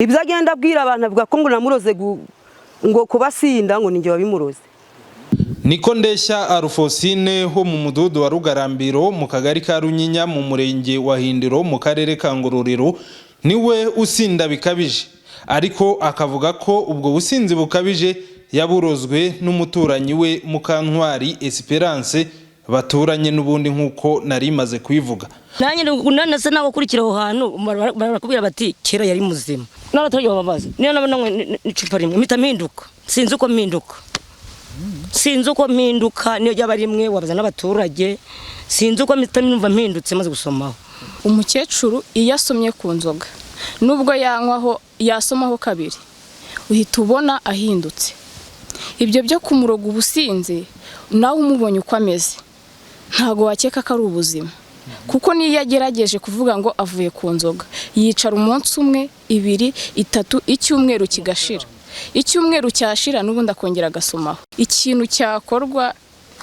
Ibyo agenda abwira abantu, avuga ko ngo namuroze ngo kubasinda, ngo ninjye wabimuroze. Niko Ndeshya Arufosine wo mu mudugudu wa Rugarambiro, mu kagari ka Runyinya, mu murenge wa Hindiro, mu karere ka Ngororero, niwe usinda bikabije, ariko akavuga ko ubwo businzi bukabije yaburozwe n'umuturanyi we Mukantwari Esperance baturanye n'ubundi, nk'uko nari maze kubivuga. Nanjye nase nawe ukurikira aho hantu, barakubwira bati kera yari muzima. N'abaturage bababaza niyo naba nanywe n'icupa rimwe, mpita mpinduka. Sinzi uko mpinduka, sinzi uko mpinduka. Niyo ryaba rimwe, wabaza n'abaturage, sinzi uko mpita numva mpindutse maze gusomaho. Umukecuru iyo asomye ku nzoga, nubwo yanywaho, yasomaho kabiri, uhita ubona ahindutse. Ibyo byo kumuroga ubusinzi, nawe umubonye uko ameze ntabwo wakeka ko ari ubuzima, kuko niyo agerageje kuvuga ngo avuye ku nzoga, yicara umunsi umwe, 2, 3, icyumweru kigashira. Icyumweru cyashira, n'ubundi akongera agasomaho. Ikintu cyakorwa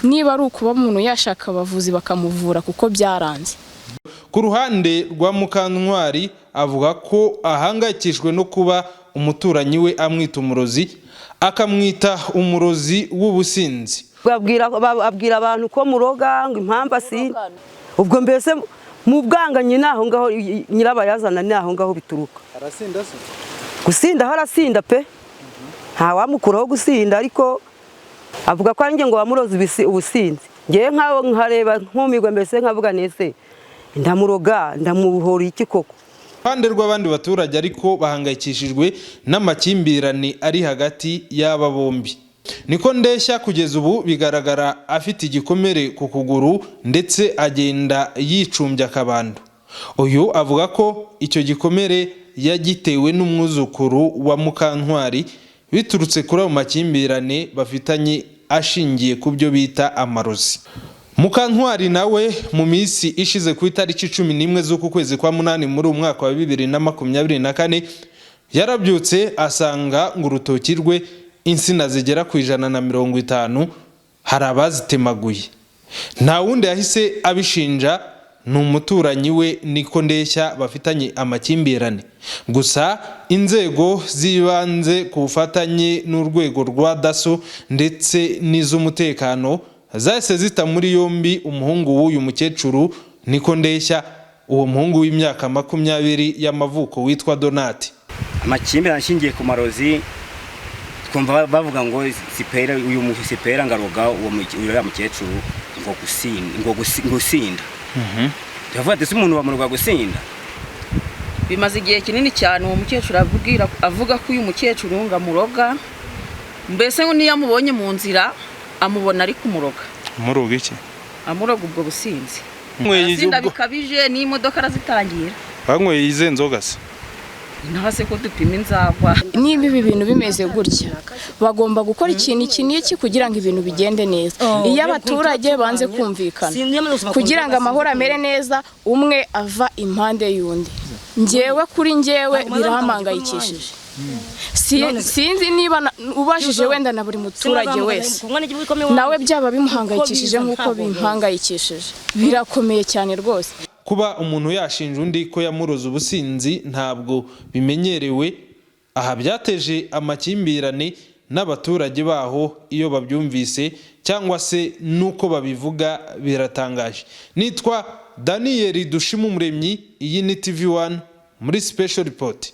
niba ari ukuba umuntu yashaka abavuzi bakamuvura, kuko byaranze. Ku ruhande rwa Mukantwari, avuga ko ahangayikishijwe no kuba umuturanyi we amwita umurozi, akamwita umurozi w'ubusinzi. Abwira abantu ko muroga, ngo impamvu asinda. Ubwo mbese mu bwanganyi ni aho ngaho nyirabayazana, ni aho ngaho bituruka. Arasinda se? Gusinda aho arasinda pe, ntawamukuraho gusinda, ariko avuga ko ari njye ngo wamuroze ubusinzi. Ngewe nkaho nkareba nkumirwa, mbese nkavuga nese ndamuroga, ndamuhora iki koko? Ruhande rw'abandi baturage ariko, bahangayikishijwe n'amakimbirane ari hagati y'aba bombi. Niko Ndeshya kugeza ubu bigaragara afite igikomere ku kuguru, ndetse agenda yicumbye akabando. Uyu avuga ko icyo gikomere yagitewe n'umwuzukuru wa Mukantwari, biturutse kuri ayo makimbirane bafitanye ashingiye ku byo bita amarozi. Mukantwari nawe, mu minsi ishize, ku itariki 11 z'uku kwezi kwa munani muri uyu mwaka wa 2024, yarabyutse asanga ngo urutoki rwe, insina zigera ku 150, hari abazitemaguye. Nta wundi yahise abishinja, ni umuturanyi we Niko Ndeshya bafitanye amakimbirane. Gusa inzego z'ibanze ku bufatanye n'urwego rwa DASSO ndetse n'iz'umutekano zahise zita muri yombi umuhungu w'uyu mukecuru Niko Ndeshya, uwo muhungu w'imyaka 20 y'amavuko witwa Donati. Amakimbirane ashingiye ku marozi, twumva bavuga ngo Sipera, uyu Sipera ngo aroga uwo uriya mukecuru ngo gusinda, ngo gusinda. Turavuga ati: "Se umuntu bamuroga gusinda?" Bimaze igihe kinini cyane uwo mukecuru abwira, avuga ko uyu mukecuru ngo amuroga. Mbese ngo niyo amubonye mu nzira, amubona ari kumuroga. Muroga iki? Amuroga ubwo businzi. Arasinda bikabije, n'imodoka arazitangira. Banyweye ize nzoga se? Naho se ko dupima inzagwa? Niba ibi bintu bimeze gutya, bagomba gukora ikintu iki n'iki kugira ngo ibintu bigende neza. Iyo abaturage banze kumvikana kugira ngo amahoro amere neza, umwe ava impande y'undi. Ngewe, kuri ngewe birampangayikishije. Sinzi niba ubajije wenda na buri muturage wese, nawe byaba bimuhangayikishije nk'uko bimpangayikishije. Birakomeye cyane rwose. Kuba umuntu yashinja undi ko yamuroze ubusinzi ntabwo bimenyerewe aha. Byateje amakimbirane n'abaturage baho iyo babyumvise cyangwa se n'uko babivuga biratangaje. Nitwa Daniyeli Dushima Umuremyi, iyi ni TV One muri Special Report.